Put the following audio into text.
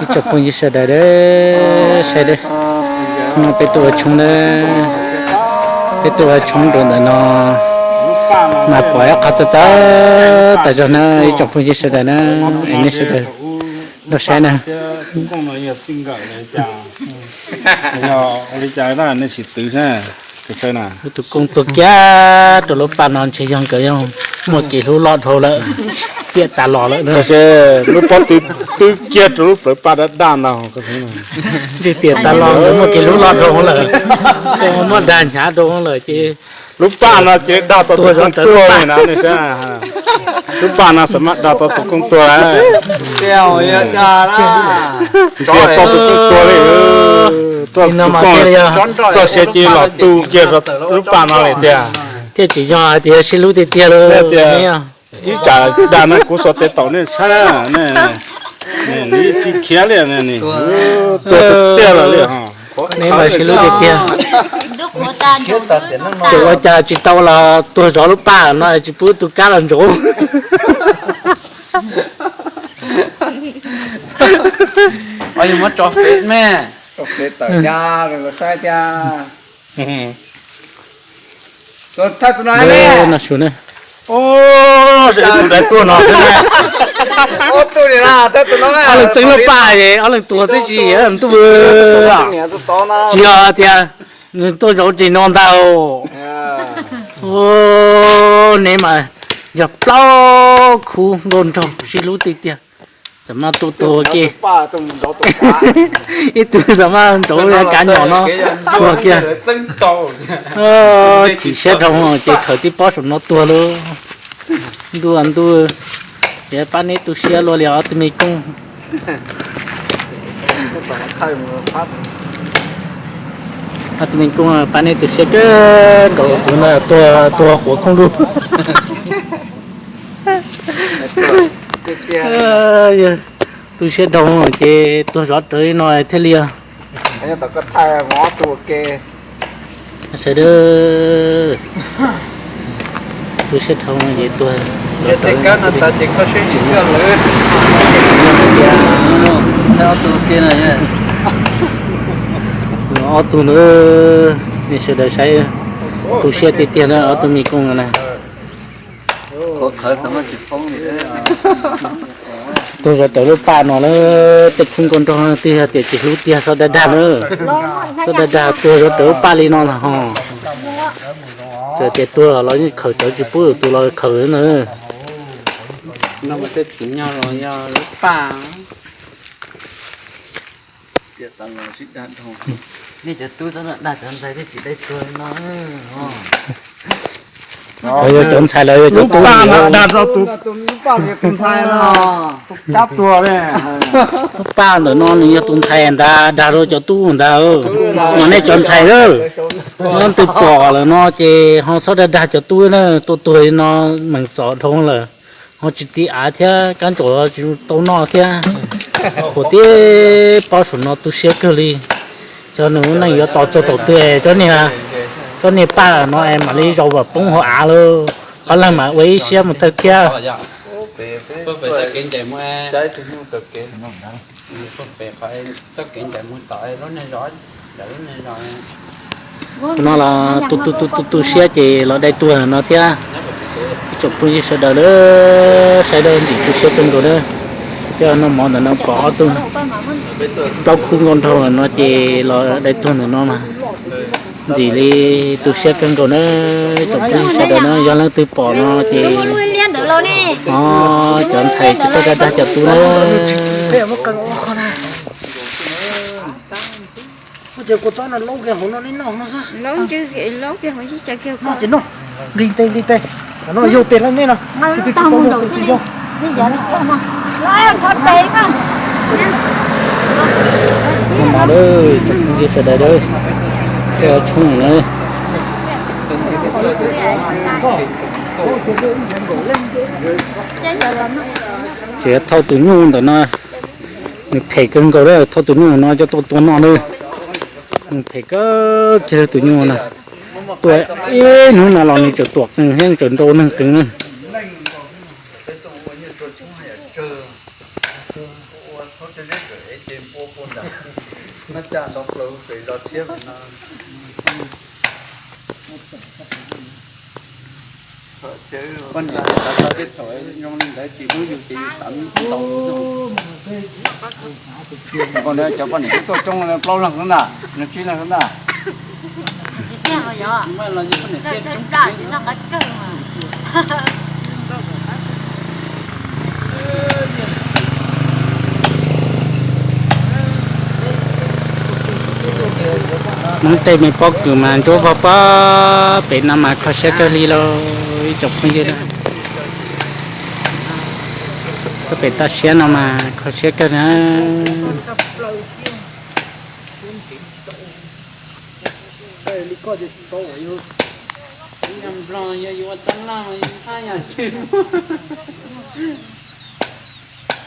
Tsoom phooj ywg sawv daws, saib, no peb tuaj ua tshoob na, peb tuaj ua tshoob rau ntawm no, mas pom ib qho txawv txawv tas zog na, ib tsoom phooj ywg sawv daws na, es nej sawv daws nrog saib na. Tus koob tuag kiag rau lub paj no ntshe yog nkawd yog muaj kev hlub loj dhau lawm, tiam tas los lawm na. Lub pob tw twb kiag rau lub plawv paj daj daj ntag. Ntshe tiam tas los nkawd muaj kev hlub loj dhau lawm, muab dag hnyav dhau lawm ces lub paj no ces dag tau tus koob tuag li na. Lub paj no xav mas dag tau tus koob tuag lawm. Ntxias tau tus koob tuag li. Txoj siav ces los tu kiag rau lub paj no li tiag. Thiaj tsis yog hais tias sib hlub tiag tiag li. Ib tsam dag no kuv xuas tes taum nej saib, nws tsis khiav li, tuag tiag tiag lawm li. Neb mas sib hlub tiag tiag. Tseem ua cas tsis tau los tuag zov lub paj no tsis pub tus kab los ntsaum. Muab tso fev me, tso fev tawm thiab los saib thiab. Thaj tus no ne, no su ne. Tus dais tuag no, ob tug, ob leeg txeeb lub paj es ob leeg tuag tib si ntuj. Tsis yog tias nws tuaj zov tsis no ntag. Neb mas yog plaub khub nkauj nraug sib hlub tiag tiag. Xam maj tuaj tuag kiag, ib tug xam maj ntsaum kav nyom no tuag kiag. Chim siab dhau ces khaws tib pob saum no tuag lauj. Ntuj ntuj, ces pab neb tu siab luaj li ob tug me koob. Ob tug me koob pab neb tu siab kawg nkaus, tus no tuag tuag quav koob lug. Tu siab dhau ces tuag zov rawv li no thiaj li. Sawv daws, tu siab dhau ces tuag zov rawv. Ob tug na, nej sawv daws saib, tu siab tiag tiag na ob tug me koob no na. Tuag zov rawv lub paj no lawm, tej khub nkauj nraug twb yog tias tsis hlub tiag, txhob dag dag na, txhob dag dag, tuag zov rawv lub paj li no los ho. Txawm tias tuag los yeej khaws rawv tsis pub tus los khaws na. Nej cov tub txhob dag cov ntxhais thiaj tsis dai tuag li no. Yog cov ntxhais lawv yog cov tub dag rau tus, tus paj ntawm no nws yog tus ntxhais ntag, dag rau cov tub ntag. Mas nej cov ntxhais lawm, nyob twg pom lawm no ces ho txhob dag dag cov tub na, tuaj tuag li no meem txom dhau lawm, ho tsis ti av thiab kab ntsaum tsis tau noj thiab. Qhuas tib pob saum no tu siab kawg li. Cov nws lub neej yuav tos txog thaum twg es tsob niag paj no es mam li zaum vam poob hauv av lauj. Qhov leej mam ua ib siab mus tawg thiab. No los tu tu tu tu siab ces los dai tuag no thiab. Ib tsoom phooj ywg sawv daws, saib dab ntxim tu siab kawg nkaus na. Thiab noj mov ntawm no pom ob tug, plaub khub nkauj nraug no ces los dai tuag ntawm no mas ntxim li tu siab kawg nkaus na. Ib tsoom phooj ywg sawv daws na, yog leej twg pom no ces cov ntxhais tsis txhob dag dag cov tub na. Nqis tes, nqis tes, no yog tes lawm nej no. Sawv daws, tej tshoob na, ces thauj tus nyuj ntawm no, nws phem kawg nkaus, thauj tus nyuj no coj tuaj tua noj na. Nws phem kawg kiag tus nyuj na. Tuaj ib hnub no los nws tseem tuam qees thiab nws tseem nrau neeg qees na. Ntau plaws pem zos tshiab no. Poj niam xav tau tej thaum zoo li ntawd tsis hlub yus ces yus xav tau. Cov poj niam tuaj coob plaub leeg xwb ntag, nws tsib leeg xwb ntag. Hmoob tej me pob kws mas ntsuab pog pog pem no mas kho siab kawg li lauj ib tsoom phooj ywg na. Tuaj pem toj siab no mas kho siab kawg na. Nplog yog yuav tab laj mas yus haj yam tsis muaj.